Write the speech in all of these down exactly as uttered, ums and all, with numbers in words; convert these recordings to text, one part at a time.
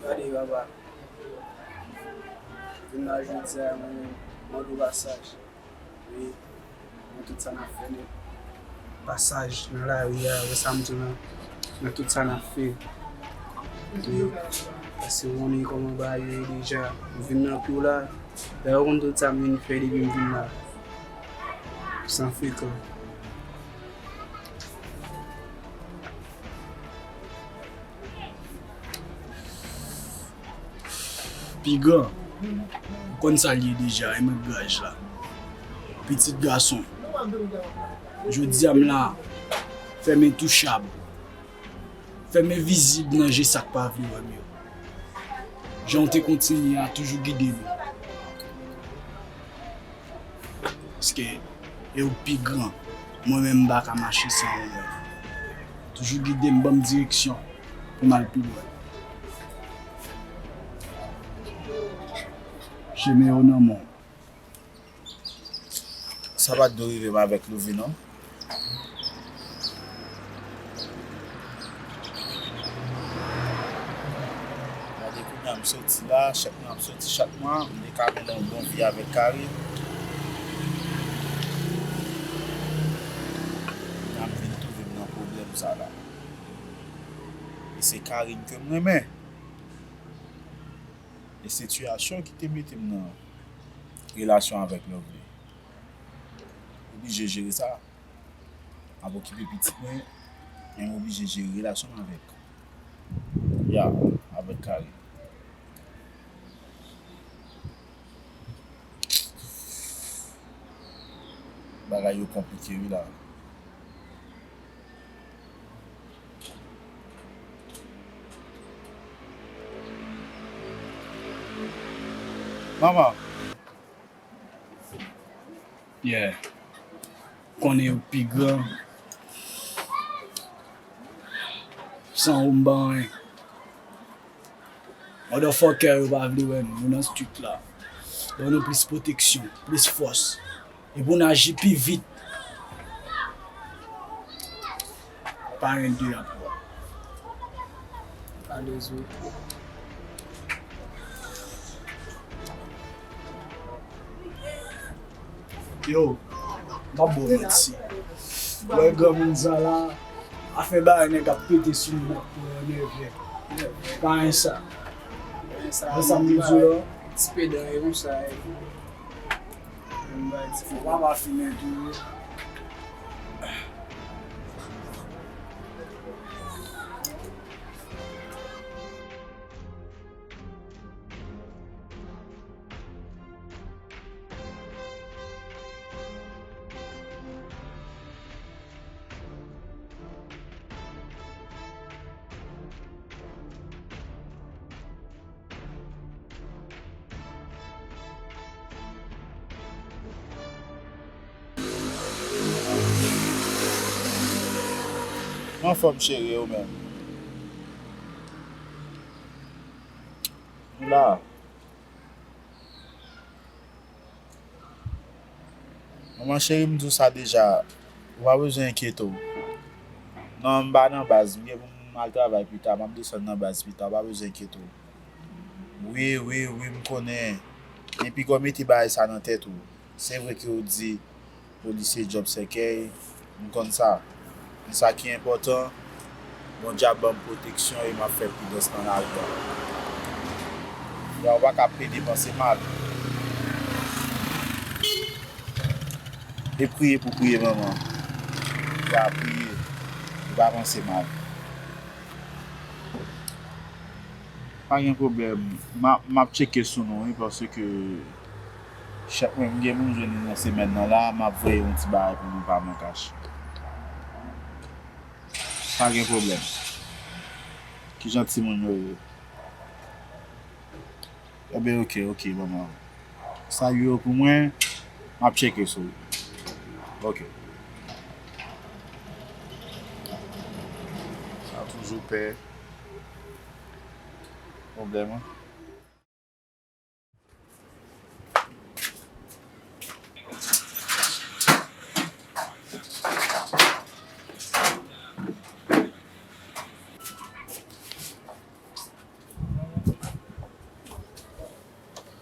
Gade, papa. Vin la jodi a, mwen mande w pasaj. Wi, nan tout sa n ap fè, men pasaj nan lari a, wè sa m di w lan, nan tout sa n ap fè. Wi, paske w konnen kòman bagay yo ye deja. M vin nan kou la, dayè w konn tout sa m vin fè depi m vin la. San frekan. Pi gran, ou konn sa l ye deja, e mwen graj la. Pitit gason, jodi a m la, fè m entouchab, fè m envizib nan je sa k pa vle wè m yo. Jan w te kontinye a, toujou gide m. Paske e ou k pi gran, mwen menm m pa ka mache san ou menm. Toujou gide m, ban m direksyon pou m al pi lwen. Chemen yo nan men w. Sa pa t dwe rive m avèk Louvin non. Gade kounye a m soti la, chak mwa m soti chak mwa, m te ka mennen yon bon vi avèk Carine. Kounye a m vin twouve m nan pwoblèm sa la. E se Carine ke m renmen. E sitiyasyon ki te mete m nan relasyon avèk Lovely. Oblije jere sa. M ap okipe pitit mwen, men m oblije jere relasyon m avèk, ya, avèk Carine. Bagay yo konplike wi la. Manman. Yeah. Konnen yo pi gran. San ou m pa anyen. Motherfucker yo pa vle wè nou, nou nan street la. Ban nou plis pwoteksyon, plis fòs. E pou n aji pi vit. Pa gen de apre. Alèz wi. Yo, m p ap ba w manti. Wè granmoun sa la, afè bagay nèg ap pete sou moun ap pran nève. Pa gen sa. Wè sa m di w la. Ti pè dan e konsa e. Menm bagay ti fò papa fimen tou. Anfòm cheri, ou menm? M la. Manman cheri, m di w sa deja, ou pa bezwen enkyete w. Non, m pa nan baz, m gen pou m al travay pita, m ap desann nan baz pita, ou pa bezwen enkyete w. Wi, wi, wi, m konnen. Men piga w mete bagay sa nan tèt ou. Se vre ke w di polisye djòb sèkèy, m konn sa. Men sa ki enpòtan, Bondye ap ban m pwoteksyon e m ap fè pridans nan lari a. Ya, ou pa ka plede panse mal. E priye pou priye manman. Ya, priye. Ou pa panse mal. Pa gen pwoblèm. M a, m ap tcheke sou nou, wi, paske chèk mwen, m gen pou m jwenn li nan semèn nan la, m ap voye yon ti bagay pou nou pa mank achte. Pa gen pwoblèm. Kijan timoun yo ye? Enben, oke, oke, manman. Salye yo pou mwen, m ap tcheke sou ou. Oke. Sa toujou pè pwoblèm, wi.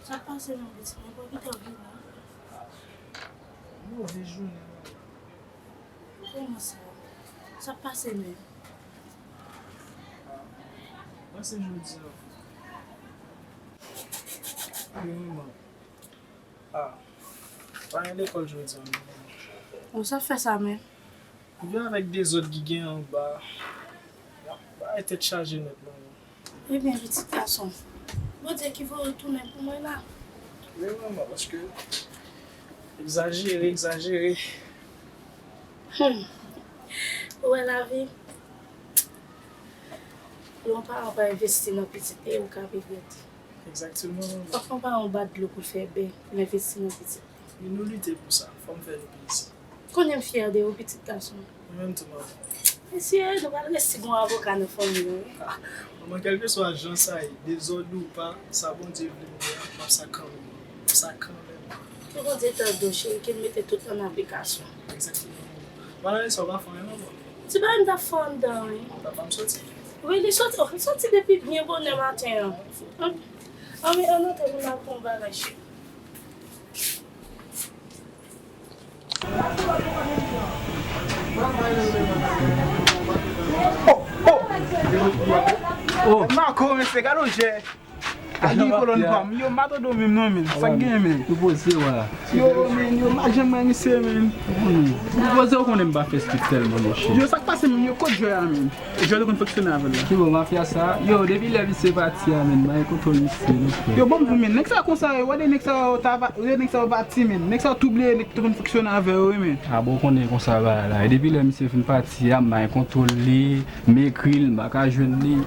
Sa k pase menm pitit mwen, pa pita vini. Move jounen. Kòman sa? Sa k pase menm? Mwen se jodi an. Wi, manman. Ah, pa gen lekòl jodi an, non. Bon, sa fè sa menm? Wi, avèk dezòd ki gen anba, bagay tèt chaje nèt, manman. Ebyen, pitit gason, Bondye ki voye w tounen pou mwen la. Wi, manman, paske egzajere, egzajere. Hmm. Ou wè lavi? Lè yon paran pa envesti nan pitit li, ou ka regrèt. Egzakteman, manman. Fòk yon paran bat dlo pou l fè bè, pou l envesti nan pitit li. Wi, nou lite pou sa. Fò m fè nou plezi. Konnen m fyè de ou, pitit gason. Mwen menm tou, manman. Mesye, nou pral resi gon avoka nan fanmi nou, wi. Ah, manman, kèlkeswa jan sa ye, dezòd ou pa, sa Bondye vle pou mwen an, m ap sa kanmenm. M ap sa kanmenm. Ke Bondye tande w, cheri, ke l mete tout an aplikasyon. Egzakteman, manman. Malere sa w pa fè anyen, manman. Ti bagay m t ap fè anndan, wi. Papa m soti? Wi, li soti, oh, li soti depi byen bonè maten an. An, an, men ann antre pou n al pran yon bagay, cheri. Oh, oh! Oh! Marco, mesye, gade yon jè. A gen kolòn pa m. Yo, m pa tande w menm non, men. Sa k gen, men? Yo, men, yo, m pa janm wè misye, men. Ou poze, ou konnen m pa fè street tèlman, monchè. Yo, sa k pase, men? Yo, kot jwè a, men? Jwè te konn fonksyone avè l la. Ki bon, mafya sa. Yo, depi lè misye pati a, men, m pa gen kontwòl misye, non, frè. Yo, bon, pou men. Nèg sa konsa, yo, wè de nèg sa yo ta va, yo, nèg sa yo pati, men. Nèg sa yo tou bliye, nèg ki te konn fonksyone avè yo, wi, men. A bon, konnen konsa bagay la. E depi lè misye fin pati a, m pa gen kontwòl li. M ekri l, m pa ka jwenn li.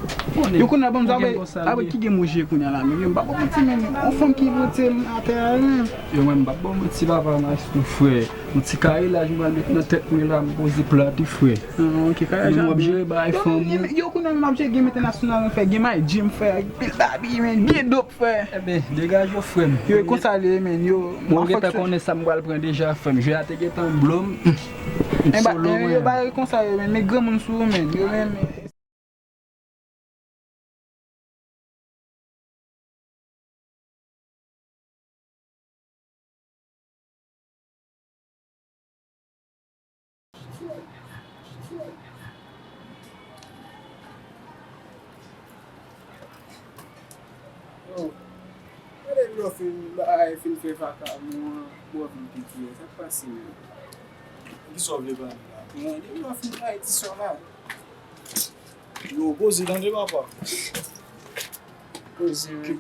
Yo kounye a ban m sa, apre ki gen mouche kounye a la, men yo, m pa ba w manti, men yon fanm ki pote m atè a, men. Yo, mwen, m pa ba w manti, papa, m a soufri. Yon ti kare la, m pral met nan tèt mwen la, m poze plat, wi, frè. Ah, ok, kare la. Mwen, m ap jere bagay fanm ou. Yo, kounye a, m ap jere game entènasyonal, m fè game ay G, m fè anpil babi, men, byen dop, frè. Eben, degaje w, frè m. Yo, e konsa l ye, men, yo. Mwen, m gentan konnen sa m pral pran deja, frè m. Jwè a te gentan blow m. M solo, mwen. Yo, bagay konsa yo, men, men granmoun sou ou, men. Yo, men, men. Yo, gade lè w fin bay, fin fè vakabon an, pou w vin piti a, sa k pase menm? Kisa w vle pale la? Bon, depi lè w fin bay ti sò la. Yo, poze tande papa. Poze, wi.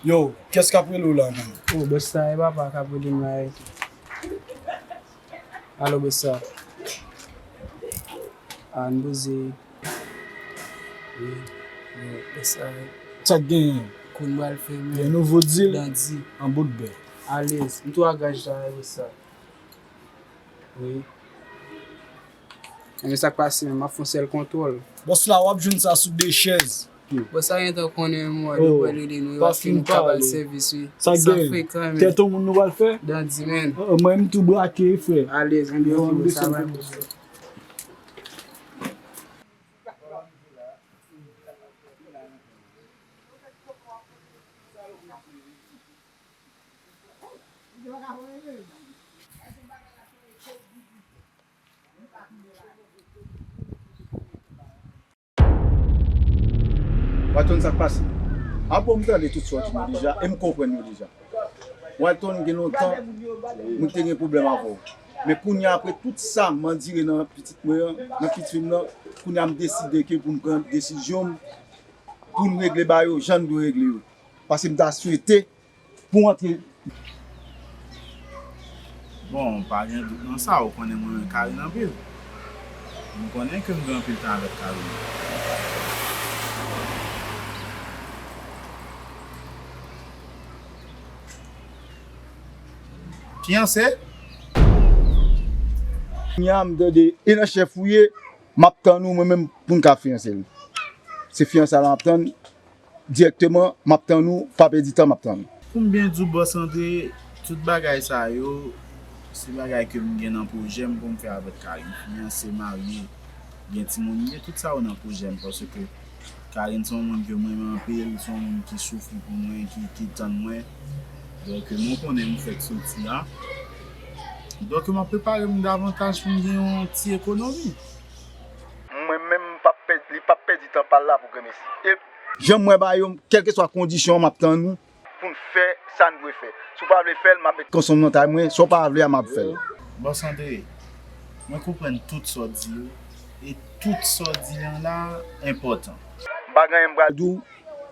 Yo, kiyès k ap rele w la menm? Oh, bòs sa, e papa k ap rele m la, wi. Alo, bòs sa. A, n poze. Wi, wi, bòs sa, wi. Sa k genyen? Kou n pral fè, men. Gen nouvo deal? Dandi. An bout bè. Alèz, m tou a gaj la, wi, bòs sa. Wi. Ebyen, sa k pase menm, m ap fè yon sèl kontwòl. Bòs la, w ap jwenn sa sou de chèz. Bòs la gentan konnen mwen, nou pral rele nou, yo ap fè nou kabal sèvis, wi. Sa gen? Frekan, men. Tèt yon moun nou pral fè? Dandi, men. Mwen, m tou brake, frè. Alèz, ann desann, sa va. Walton, sa k pase? Apre m tande tout sa w di m yo deja, e m konprann yo deja. Walton, gen lontan mwen te gen pwoblèm avè w. Men kounye a, apre tout sa m andire nan pitit mwen an, nan pitit fi m nan, kounye a m deside ke pou m pran desizyon m, pou n regle bagay yo jan n dwe regle yo. Paske m ta swete pou w antre. Bon, pa gen dout nan sa, ou konnen mwen renmen Karine anpil. M konnen ke m gen anpil tan avèk Karine. Fiyanse? Kounye a m tande e nan chèf ou ye, m ap tann ou mwen menm pou n ka fiyanse l. Se fiyanse la m ap tann. Dirèkteman, m ap tann ou, pa pèdi tan, m ap tann ou. Pou m byen di w, Bòs Andre, tout bagay sa yo, se bagay ke m gen nan pwojè m pou m fè avèk Karine. Fiyanse, marye, gen timoun, m gen tout sa yo nan pwojè m, paske Karine se yon moun ke m renmen anpil, se yon moun ki soufri pou mwen, ki, ki tann mwen. Donk, mwen konnen m fèk soti a. Donk, m ap prepare m davantaj pou m gen yon ti ekonomi. Mwen menm, m p ap pèd, li p ap pèdi tan pa l la pou granmesi. E jan m wè bagay yo, kèlkeswa kondisyon an, m ap tann ou pou n fè sa n dwe fè. Si w pa vle fè l, m ap met kanson nan tay mwen. Si w pa vle a, m ap fè l. Bòs Andre, mwen konprann tout sa w di yo, e tout sa w di an la enpòtan. M pa gen anyen m pral di w,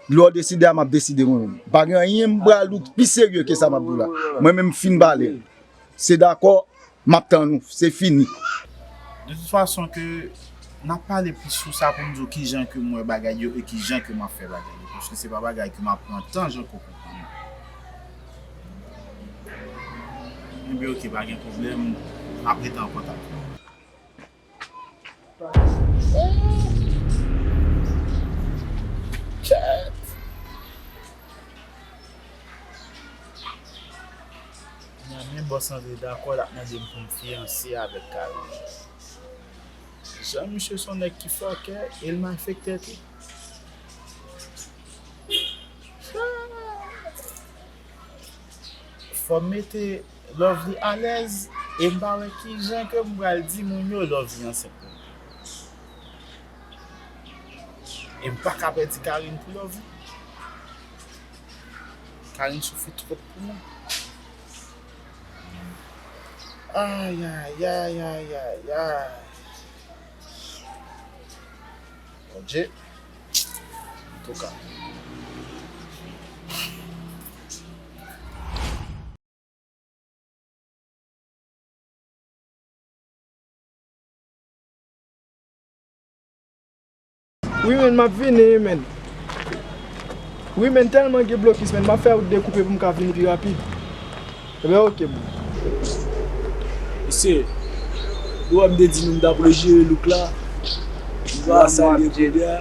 lè w deside a, m ap deside mwen menm. M pa gen anyen m pral di w pi serye ke sa m ap di w la. Mwen menm, m fin pale. Se dakò, m ap tann ou, se fini. De tout fason ke n ap pale plis sou sa pou m di w kijan ke m wè bagay yo e kijan ke m ap fè bagay yo. Paske se pa bagay ke m ap pran tan jan ke w konprann. Ebyen, oke, pa gen pwoblèm, n ap rete an kontak. Kèt. Nèg bòs Andre dakò, l ap mande m pou m fiyanse avèk Karine. Jan misye se yon nèg ki fòkè e l malfektè tou. Fò m mete Lovely alèz e m pa wè kijan ke m pral di moun yo Lovely ansent pou mwen. E m pa ka pèdi Karine pou Lovely. Karine soufri twòp pou mwen. Ay, ay, ay, ay, ay, ay. Bondye. Antouka. Wi, men, m ap vini, wi, men. Wi, men, tèlman gen blokis, men, m ap fè wout dekoupe pou m ka vini pi rapid. Ebyen, oke, bro. Mesye, ou wè m te di nou m t ap rejere look la. Nou pa salye kounye a.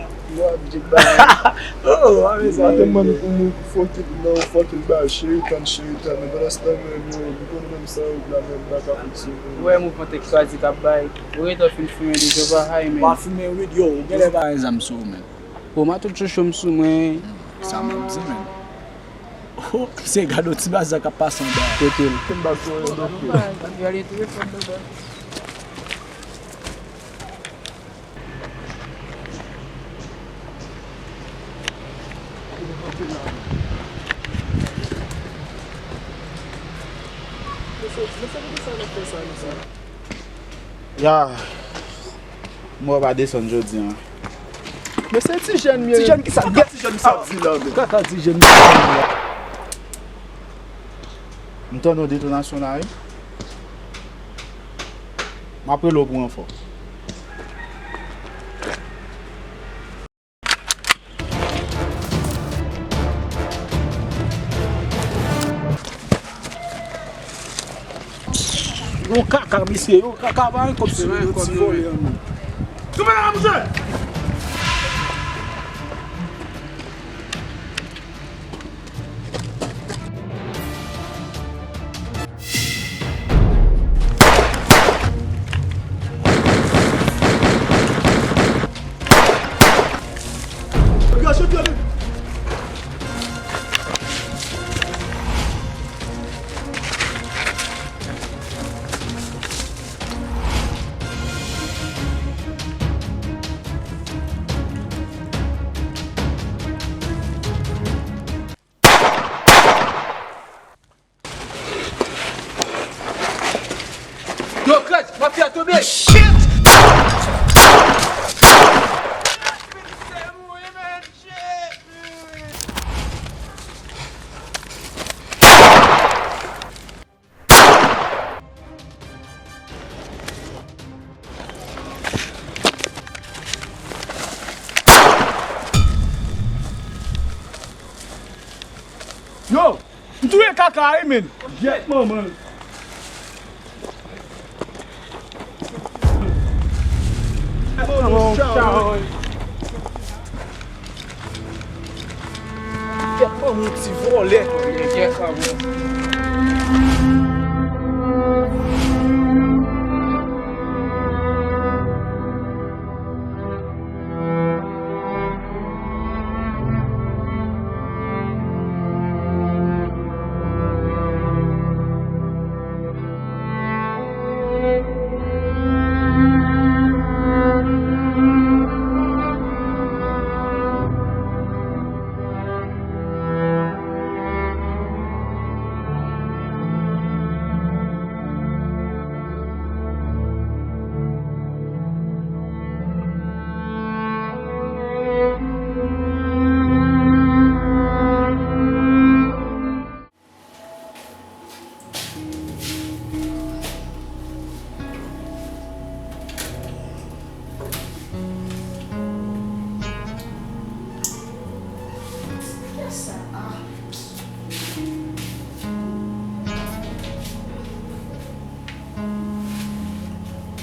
Oh, a, mezanmi. Atè mwen, nou pou nou fòkil, non, fòkil ba Sheraton, Sheraton, men pandan se tan menm, yo, nou konn menm sa yo la menm baka pou ti. Ou wè mouvman tèks kraze k ap bay. Ou gentan fin fimen deja, ou pa hay, men. Pa fimen, wi, yo, ou genlè pa gen zam sou ou, men. O, mato tchouchou m sou mwen. Sa menm di, men. Oh, se gade yon ti bazar k ap pase anba. Kote l? M ba sou yon doktè. Gade telefòn nan. Ya, mwen pa desann jodi a. Men se ti jèn m ye. Ti jèn ki sa? Kaka ti jèn sa di la, men. Kaka ti jèn. M tande yon detonasyon la, wi. M ap rele w pou ranfò. Yon kaka, mesye, yon kaka, pa gen kòb sou nou, ti vòlè an nou. Kanpe la, mouche! Yo, chèf yo, vin. Yo, Kraz, mafya tonbe! Shit! Yo, m touye kaka wi, men. Gyèt manman l. Kèt, fanmi ti vòlè.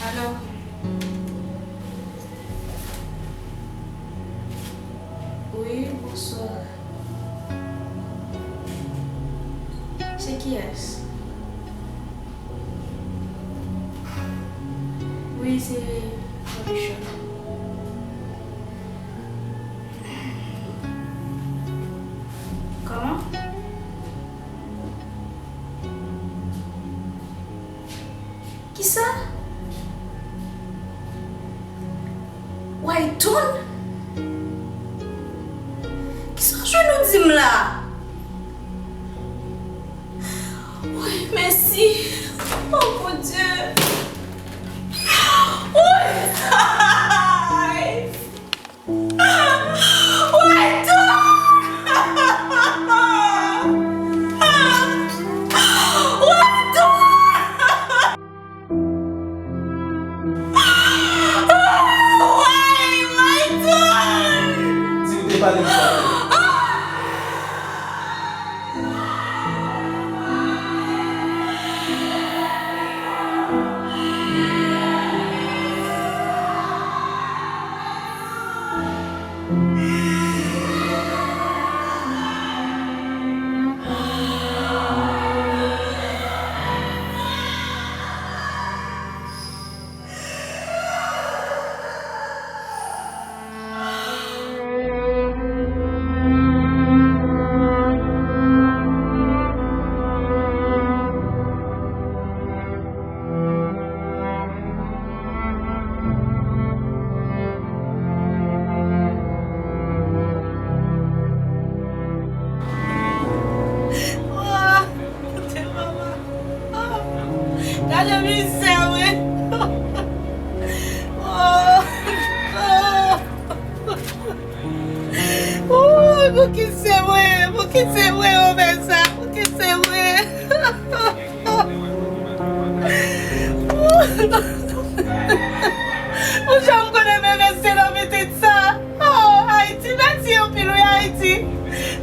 Alo? Wi, bonswa. Se kiyès? Wi, se Robinson. Kòman? Kisa? Wayton? Kisa w jwenn ou di m la? Woy, mèsi. Oh, Bondye. Woy! Ay! Wayton! Wayton! Woy, Wayton! Si w te pale m sa. Gade mizè, wi. Oh, oh. Ooh, poukisa se mwen? Poukisa se mwen yo fè sa? Poukisa se mwen? Ou janm konnen bebe se nan pitit sa? Oh, Ayiti, mèsi anpil wi, Ayiti.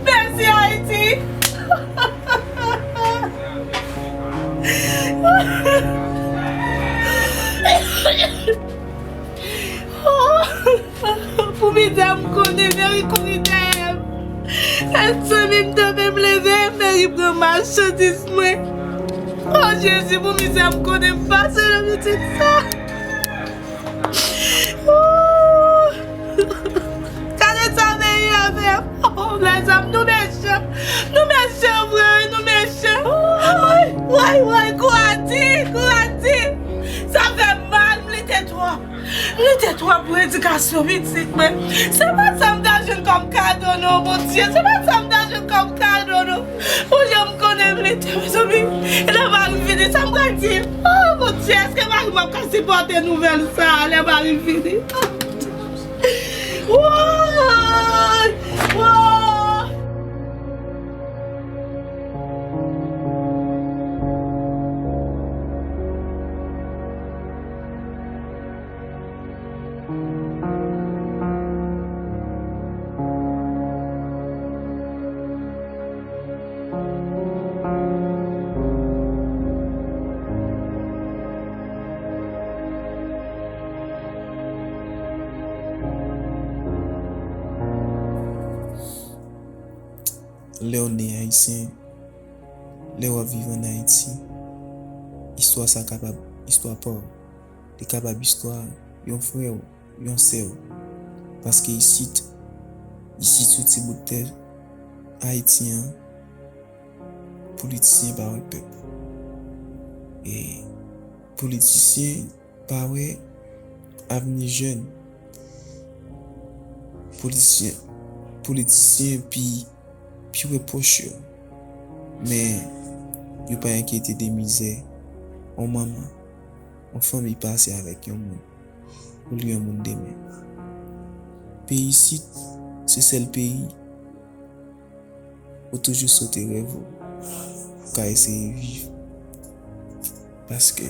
Mèsi, Ayiti. Meri kouri dèyè m. Zanmi m, tanpri m leve, Meri pran machandiz mwen. O Jezi, pou mizè m konnen m pase nan pitit sa. Ooh. Gade sa Meri a fè. Oh, lèzòm, nou mechan. Nou mechan vre, wi, nou mechan. Woy, woy, woy, kouradi, kouradi. Sa fè mal, m lite twòp. M lite twòp pou edikasyon pitit mwen. Se pa sa m ta jwenn kòm kado, non, Bondye. Se pa sa m ta jwenn kòm kado, non. Bondye, m konnen m lite, mezanmi. E lè mari m vini, sa m pral di? Oh, Bondye, èske mari m ap ka sipòte nouvèl sa a lè mari m vini? Woy! Woy! Lè w ne ayisyen, lè w ap viv ann Ayiti, istwa sa kapab istwa pa w. Li kapab istwa yon frè w, yon sè w. Paske isit, isit sou ti bout tè Ayiti an, politisyen pa wè pèp. E politisyen pa wè avni jèn. Politisyen, politisyen pi, pi wè pòch yo. Men, yo pa enkyete de mizè yon manman, yon fanmi pase avèk yon moun, pou li yon moun demen. Peyi isit, se sèl peyi ou toujou sote rèv ou, ou ka eseye viv. Paske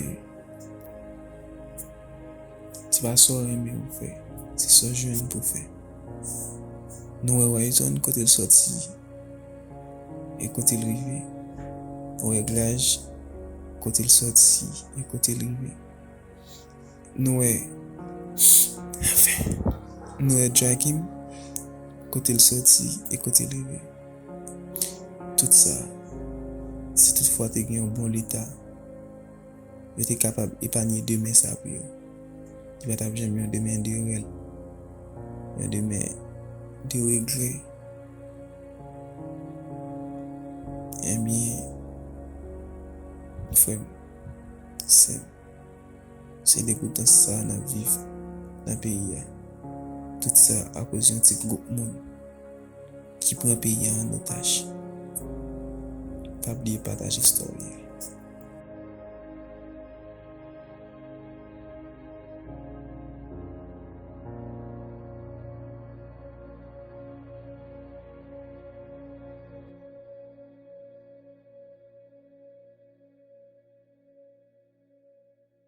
se pa sa w renmen ou fè, se sa w jwenn pou fè. Nou wè Wayzon kote l sòti e kote l rive. Nou wè Glaj kote l sòti e kote l rive. Nou wè, anfen, nou wè Drakim kote l sòti e kote l rive. Tout sa, si toutfwa te gen yon bon leta, yo te kapab epanye demen sa pou yo. Li pa t ap janm yon demen de rèl, yon demen de regrè. Ebyen, frè m, sè m, se degoutans sa n ap viv nan peyi a. Tout sa akoz yon ti gwoup moun ki pran peyi a an otaj. Pa bliye pataje story a.